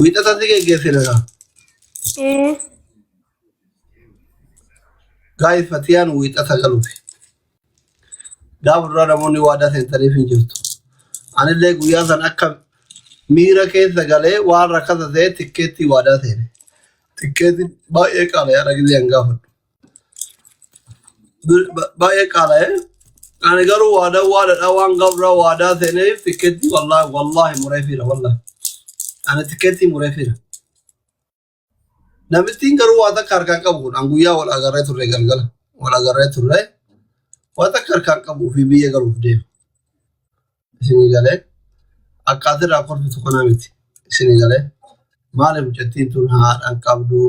Wiixata si geggeessina gaa. Ee. Gaa'is Fatiyaan wiixata galuufi. Gaafa duraa namoonni waadaa seentaniif hin jirtu. Anillee guyyaa san akka miira keessa galee waan rakkata ta'e tikkeettii waadaa seene. Tikkeettiin baay'ee qaala'ee har'a gisee an gaafadhu. Baay'ee qaala'ee. Ani garuu waadaa waadaadha waan gaafa duraa waadaa seeneef tikkeettii wallaahi wallaahi mureefiira wallaahi. Ani tikkeettii mureefiira. Namittiin garuu waa takka harkaan qabu kun an guyyaa wal agarree turre galgala wal agarree turre waa takka harkaan qabu ofii biyya galuuf deema. Isinii galee akka asirraa kolfitu kanaa miti. Isinii galee maaliif mucattiin tun haadha hin qabdu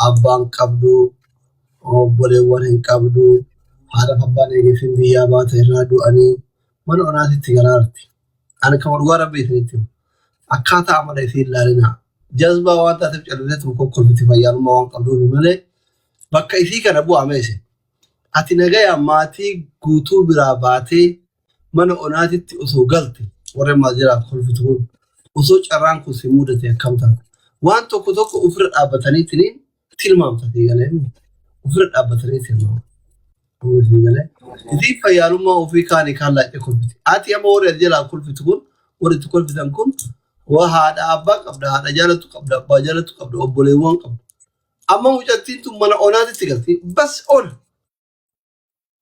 abbaan qabdu obboleewwan hin qabdu haadhaaf abbaan eegeefin biyyaa baate irraa du'anii mana onaatitti galaarti. Ani kama dhugaa rabbii isinitti himu. Akkaataa amala isii ilaalinaa. Jazbaa waan taateef calliseetu kokkolfiti fayyaalummaa waan qabduuf malee bakka isii kana bu'aa meese. Ati nagayaan maatii guutuu biraa baatee mana onaatitti osoo galte warri ammaa jiraa kolfitu kun osoo carraan kun si mudate akkam taata. Waan tokko tokko ofirra dhaabbataniitiin tilmaamta sii galee ofirra dhaabbatanii tilmaama. Sii galee. Isii fayyaalummaa ofii kaanii kaan laaqee kolfiti. Ati amma warri as jalaa kolfitu kun warri itti kolfitan kun waa haadha abbaa qabda haadha jaalatu qabda abbaa jaalatu qabda obboleewwan qabda. Amma mucattiin tun mana onaatitti galti bas ona.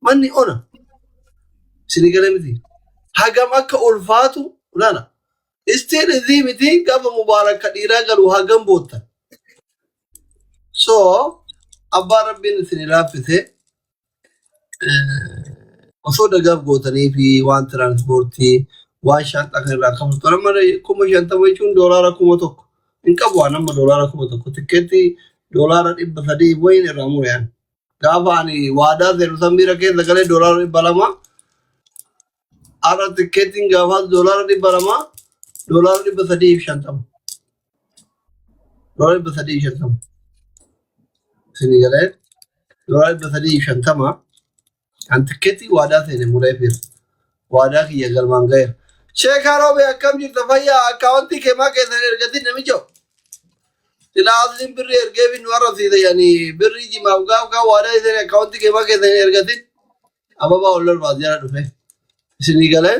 Manni ona. Isinii galee miti. Hagam akka ulfaatu ilaala. Istiin isii miti gaafa mubaarak ka dhiiraa galu hagam boottan. So abbaan rabbiin isinii laaffise osoo dagaaf gootanii fi waan tiraanspoortii waan shaanxaa kan irraa kafaltu amma 50,000 jechuun $1,000 hin qabu waan amma $1,000 tikkeetti $300 wayiin irraa mure ani. Gaafa ani waadaa seenu san miira keessa galee $200 har'a tikkeettiin gaafaas $200 $350 $350 isinii galee $350 kan tikkeettii waadaa seene muree fiira waadaa kiyya galmaan ga'eera. Sheekaa Roobee akkam jirta fayyaa akkaawwantii kee maa keessan ergatin namicho. Silaa asliin birrii ergee fi nu arrabsiisa yani birrii jimaaf gaaf kaan waadaa isin akkaawwantii kee maa keessan hin ergatin ababaa ol darbaas jala dhufe isinii galee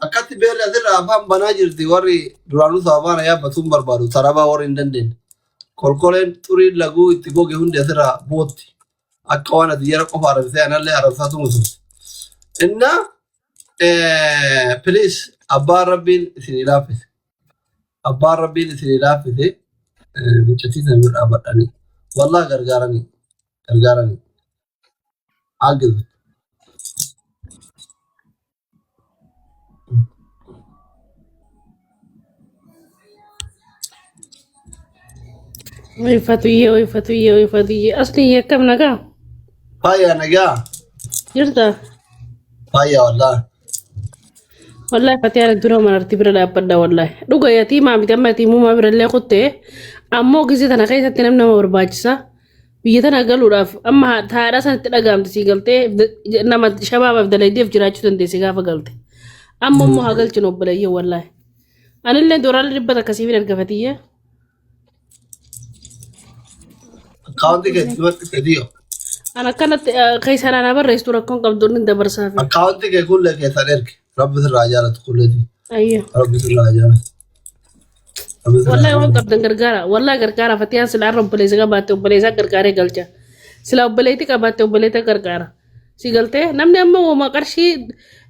akkatti beerri asirraa afaan banaa jirti warri duraanuu sababaana yaabbatuun barbaadu tarabaa warri hin dandeenye kolkoleen xuriin laguu itti goge hundi asirraa bootti akka waan ati jara qofa arrabsee anallee arrabsaa tumu turte. Inna please abbaan rabbiin isinii laaffise. Abbaan rabbiin isinii laaffise mucattii sana bira dhaabbadhanii. Wallah gargaaranii gargaaranii. Agil. Way Fatuyyee, way Fatuyyee, way Fatuyyee. Asli akkam nagaa? Faaya nagaa. Jirta? Faaya wallah. Wallahi Fatiyaan dura mararti bira dhaabbadha wallahi. Dhuga yatiimaa miti amma yatiimummaa birallee kuttee ammoo gisee tana keessatti namni nama barbaachisa. Biyya tana galuudhaaf amma haadha sanatti dhagaamti sii galtee nama shabaabaaf dalaydeef jiraachuu dandeesse gaafa galte. Amma immoo haa galchinu obboleeyyan wallahi. Anillee doolaarri 100 siif hin erga Fatiyyee. Akkaawuntii kee itti maxxanse diyo. An akkanatti keessaan anaa barreessitu rakkoon qabdu inni dabarsaafi. Akkaawuntii kee kullee keessaan erge. Rabbi sirraa jaalatu kulleeti. Ayyoo. Rabbi sirraa jaalatu. Rabbi sirraa Wallahi waan jaalatu. qabdan gargaara. Wallahi gargaara. Fatiyaan sila har'a obboleessa qabaatte obboleessaa gargaaree galcha. Sila obboleetti qabaatte obboleetta gargaara. Si galtee namni amma wooma qarshii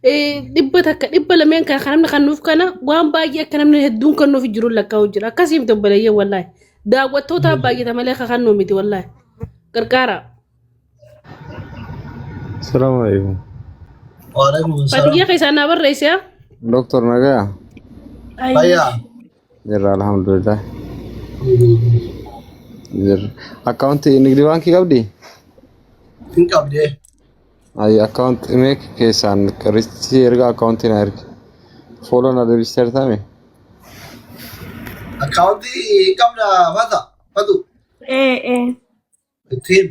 100 200 kan namni kan nuuf kana waan baay'ee akka namni hedduun kan nuuf jiru lakkaa'u jira. Akkasii miti obboleeyyan wallahi. Daawwattoota baay'ata malee kan nuu miti wallahi. Gargaara. Assalamu alaikum. Waalaikum salaam. Fatiyyaa keessaa naa barreesse haa? Doktor nagaa? Fayyaa. Jirra alhamdulillah. Jirra. Akkaawuntii nigdi baankii qabdi? Hin qabdee. Ayi akkaawuntii mee keessaan risti erga akkaawuntii na ergi. Fooloo na deebisteertame? Akkaawuntii hin qabda fata. Fatu. Ee ee. Ittiin.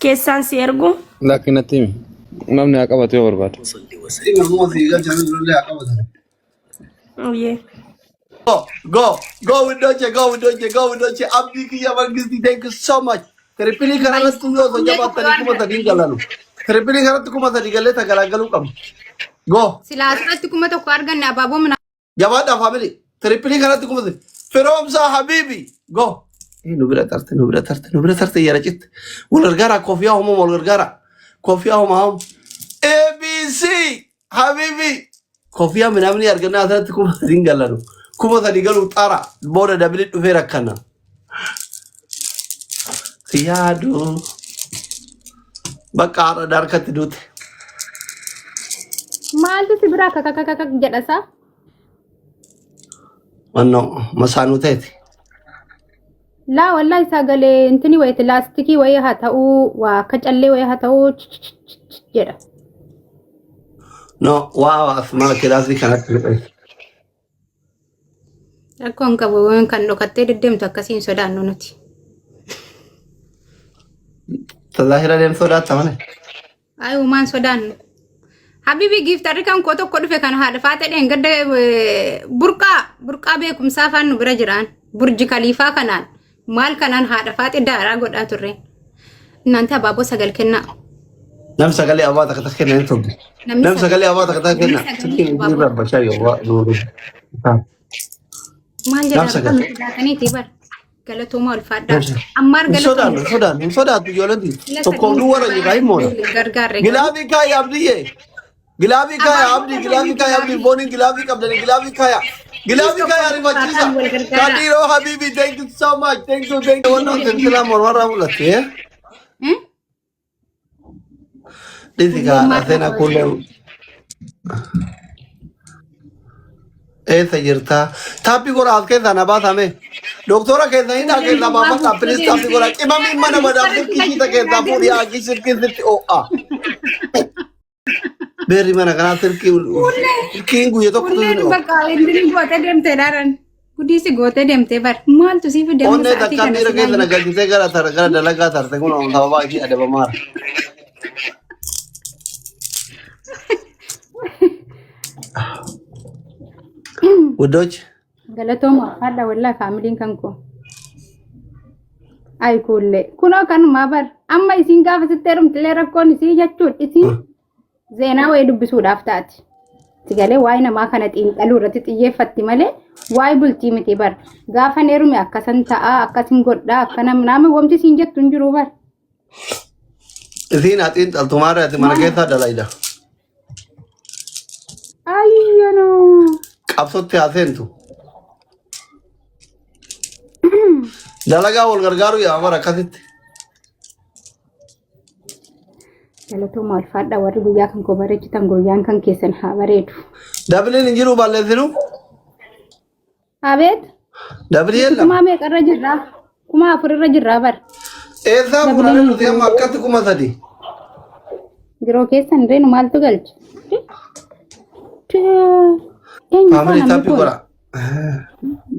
Keessaan si ergu. Lakki natti himi. Namni haa qabatu yoo barbaade. Ittiin ammoo sii galchan illee haa qabatan. Oyyee. Go, go, go windoche, go windoche, go windoche. Abdii kiyya mangistii, thank you so much. Triple kanarratti yoo osoo jabaattanii 3000 galanu. Triple kanatti 3000 galee tagalaagaluu qabna. Go. Silaa asirratti 1000 arganne abaaboo mana. Jabaadhaa family. Triple kanatti 3000. Firoomsaa habiibi. Go. Nu bira tarte, nu bira tarte, nu bira tarte yara citte. Wal gargaara koofiyaa homoo wal gargaara. Koofiyaa homaa homoo. ABC habiibi. Koofiyaa minaamni argannaa asirratti 3000 galanu. 3000 galuu xara booda dabili dhufee rakkana. Si yaadu. Bakka haadha harkatti duute. Maaltu si biraa kakakakak jedha isaa? Mannoo masaanuu ta'eeti. Laa wallahi sagalee intini wayiti laastikii wayii haa ta'uu waa akka callee wayii haa ta'uu jedha. No, waa asmaa kilaasii kanatti fedhe. Rakkoon qabu kan dhokattee deddeemtu akkasiin sodaannu nuti. Tazaahira deem sodaatta malee. Ay uumaan sodaannu. Habibi giiftarri kan koo tokko dhufe kan haadha faatee dheengadda burqaa burqaa beekumsaa faan nu bira jiraan burji kaliifaa kanaan maal kanaan haadha faatee daaraa godhaa turre. Naanti abaaboo sagal kennaa. Nam sagalee abaa takka takka kenna hin sobde. Namni Nam sagalee abaa takka takka kenna. Namni Silkiin sagalee inni abaaboo. irra bashaa yoo waa nuuru. Maal Nam jedhaa sagal. bakka sodaataniiti bar. Galatoomaa ulfaadhaa. Nam sagal. Ammaar Hin sodaannu, hin galatooma. sodaannu, hin sodaattu ijoolleen Sila tokkoof sadiin duwwaa irra jirra hin moona. gargaarre garuu. Gilaafii kaaya abdiyyee. Gilaafii kaaya Abaaboo abdii, kana gilaafii kaaya abdii, gilaafii. fooniin gilaafii qabdani, gilaafii kaaya. Gilaafii kaaya ariifachiisa. Wal gargaara. Kadiroo habibi, thank you so much, thank you, thank you. Wannan silsilaa mormarraa mul'atti, eh? Eh? Dhisi Kullummaa kaa seenaa kuullee eessa jirtaa? Taappii godhaa as keessaa na baasame. Doktora keessa hidhaa keessaa baafadhaa pilis taappii godhaa. Qimamiin mana madaaf silkii shiita keessaa fuudhii haaqii silkii sitti oo'a. Beerri mana kanaa silkii silkiin guyya tokko Kunneen sun oo'a. bakka inni gootee deemtee daaran. Gudiisi gootee deemtee bar. Maaltu sii fide amma Onnee sa'aatii takka kana miira keessa na silaa galchitee gara gara dalagaa tarte kun sababaa ishii adabamaara. Wuddoochi. Galatooma haadha wallaa faamiliin kan koo. Ay kuullee kunoo kanumaa bar amma isiin gaafa sitti heerumtillee rakkoon isii jechuun isiin zeenaa wayii dubbisuudhaaf taati. Sigalee waa'ee namaa kana xiinxaluu irratti xiyyeeffatti malee waa'ee bultii miti bar. Gaafa heerume akkasan ta'aa akkasin godhaa akkana nama wanti isiin jettu hin jiru bar. Isiin haa xiinxaltu maarree ati mana keessaa dalayda. Ayyanoo. Qabsootti haa seentu. Dalagaa wal gargaaruu yaa bara akkasitti. Galatooma ulfaadha warri guyyaa kan koo bareechitan guyyaan kan keessan haa bareedu. Dabiliin hin jiru balleessinu. Abeet Dabilii yella. kumaa meeqarra jirraa? 4000 irra jirraa bar. Eessaa fuudhanii nuti amma akkatti 3000. Yeroo keessan reenu maaltu galche? Eenyu Faamilii namni taappii kun? godha.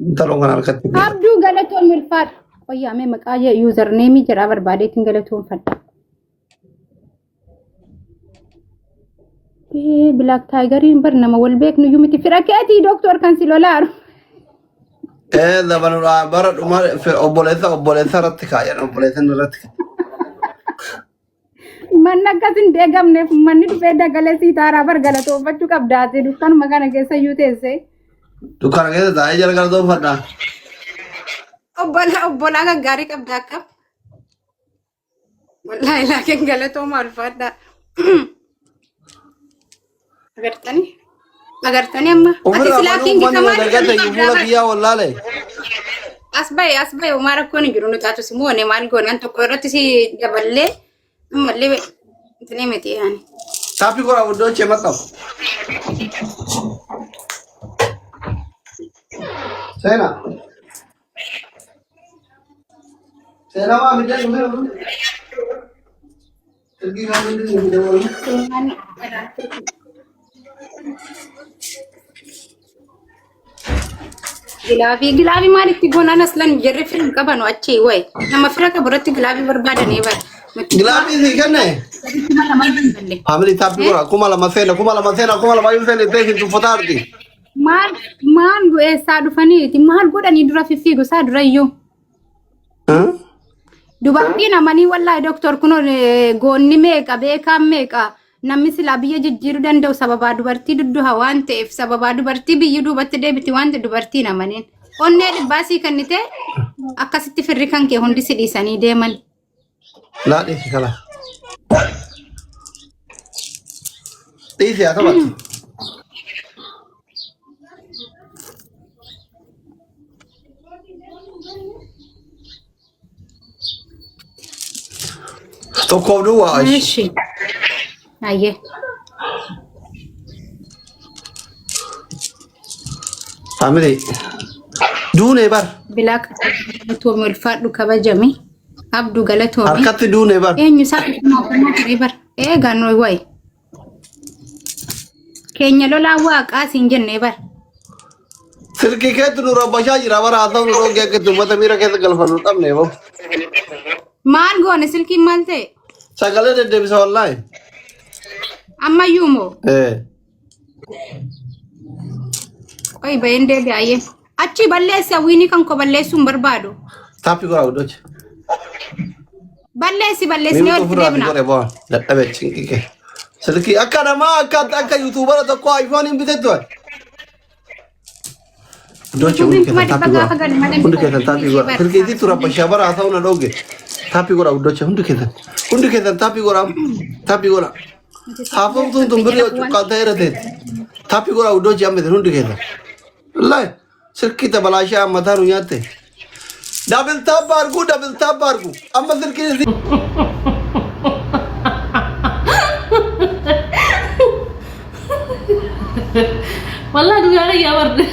Intaloon kana harkatti beeka. Abduu galatoom ulfaadha. Qoyyaamee maqaa yuuzarneemii jedhaa barbaadeetiin galatoomfadha. Bilaak taayigariin bar nama wal beeknu iyyuu miti fira keetii dooktor kan si lolaaru. Ee zabanudha bara dhuma obboleessa obboleessa irratti kaayan obboleessa irratti kaayan. Manni akkas hin deegamneef manni dhufee dagalee sii taaraa bar galatoonfachuu qabdaati dukkanuma kana keessa iyyuu teessee. Dukkana keessa taa'ee jala galatoonfadha. Obbolaa obbolaa gaggaarii qabda akka. Wallaahi laakiin galatooma ulfaadhaa. Agartanii? Agartanii amma? Ati Ofirraa silaa banuu kingi uummanni kamaa dalgata dhufanii iyyuu fuula qabdaa bar. kiyyaa wallaale. As bahe as bahe homaa rakkoon hin jiru nu taatus immoo one maal goone an tokko irratti si daballee ammallee itti miti yaani. Taappii godhaa iddoo maxxanfa. Seenaa. Seenaa maa fidee dhufee dhufu. Silkii kan hundi ni fidee oolu. Seenaan Gilaavii gilaavii maalitti goonaan aslan jarri fira hin qabanu achi wayi nama fira qabu irratti gilaavii barbaadanii bara. Gilaafii sii kenne. Kuma lama hin balle. Faamilii taappii godhaa 2000 seena 2000 seena 2000 yoo seene ta'e sin tuffataa arti. Maal maal eessaa dhufaniiti maal godhanii dura fiffiigu isaa durayyuu. Dubartiin amanii wallaahi doktor kun goonni meeqa beekaan meeqa namni silaa biyya jijjiiruu danda'u sababaa dubartii dudduha waan ta'eef sababaa dubartii biyyi duubatti deebiti waan ta'e dubartiin amaniin. Onnee dhibbaa sii kennite akkasitti firri kan kee hundi si dhiisanii deeman. Laa dhiisi kala. Dhiisi haa taphatu. Tokkoof duwwaa ashi. Eshi. Ayyee. Family. Duunee bar. Bilaa galatoomi ulfaadhu kabajami. Abdu galatoomi. Harkatti duunee bar. Eenyu isaa mootummaa ture bar. Eegaa nuyi wayi. Keenya lolaa waaqaa siin jennee bar. Silkii keetu nu rabbashaa jira bara haa ta'u nu dhoggee akka itti uummata miira keessa galfannu dhabne boo. Maal goone silkiin maal ta'e? Sagalee deddeebisa wallaahi. Ammayyuu moo? Eh. Qoyi baheen deebi'ayyee. Achi balleessa wiinii kan koo balleessuu hin barbaadu. Taappii godhaa guddocha. Balleessi balleessinee Miimtu walitti ofirraa fi deebina. godhe boo dadhabe cinqiqe. Silkii akka namaa akka akka yuutuubara tokko iPhone hin bitettu. Guddocha hundi Yuutuubiin kuma keessan dhibba taappii gaafa godhaa. galu malee Hundi keessan taappii godhaa. bar. Silkii isiitu rabbashaa bara haa ta'u na dhooge. Taappii godhaa guddocha hundi keessan. Hundi keessan taappii godhaa. Taappii godhaa. Haafamtuun tun birrii cuqqaa ta'eera teetti. Taappii godhaa guddocha amma isin hundi keessan. Wallaahi silkii tabalaashaa mataa nu nyaatte. Dabil taappa arguu dabil taappa arguu. Amma silkiin isii. Wallahi dhugaa kiyyaa barde.